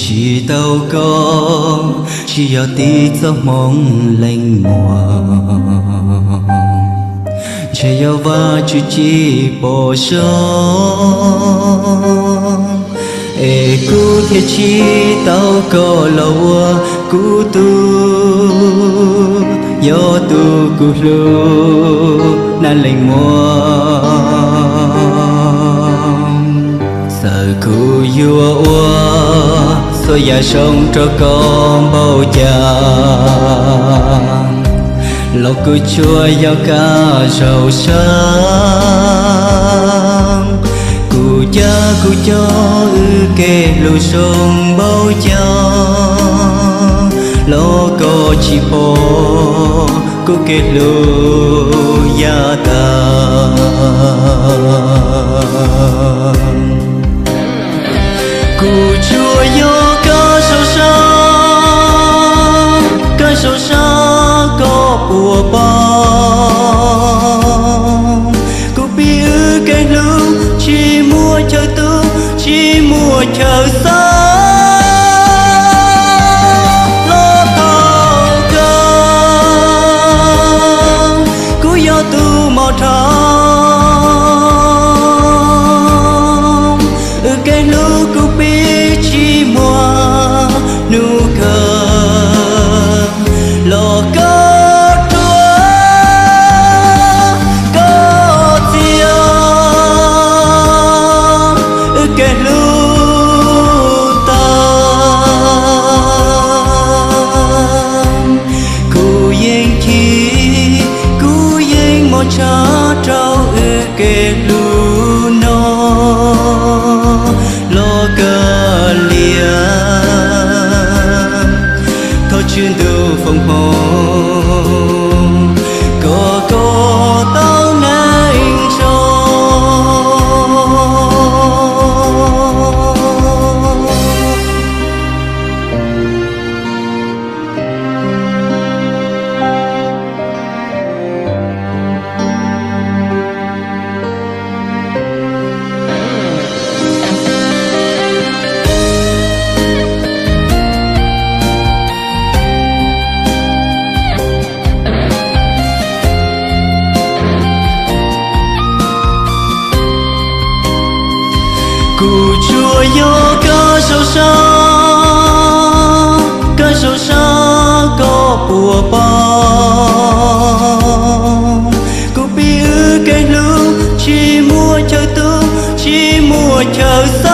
Tsis tau koj, tsis yog tiv txoj hmoov leej muag, ntshe yog Vajtswv tsis pom zoo, es kuv thiaj tsis tau koj los ua kuv tug, yog tus kuv hlub na leej muag. Txawm kuv yuav ua txhua yam zoo rau koj npaum cas, los kuv tsuas yog kab zaum sab. Kuv cav kuv cog wb kev hlub zoo npaum cas, los koj tsis pom kuv kev hlub yav tas. Kuv tsuas yog kab zaum sab, kab zaum sab koj puas paub. Kuv pib wb kev hlub tsis muaj chaw tu, tsis muaj chaw xav. Los thaum kawg kuv yog tus mos dhau, wb kev hlub kuv pib tsis muaj hnub kawg. Los koj ruam, koj txiav wb kev hlub tag. Kuv yeej chim, kuv yeej mob tshaj rau wb kev hlub no los kawg li. Thov Tswv ntuj foom hmoov kom koj tau neej tsa. Kuv tsuas yog kab zaum sab, kab zaum sab koj puas paub. Kuv pib wb kev hlub tsis muaj chaw tu, tsis muaj chaw xav.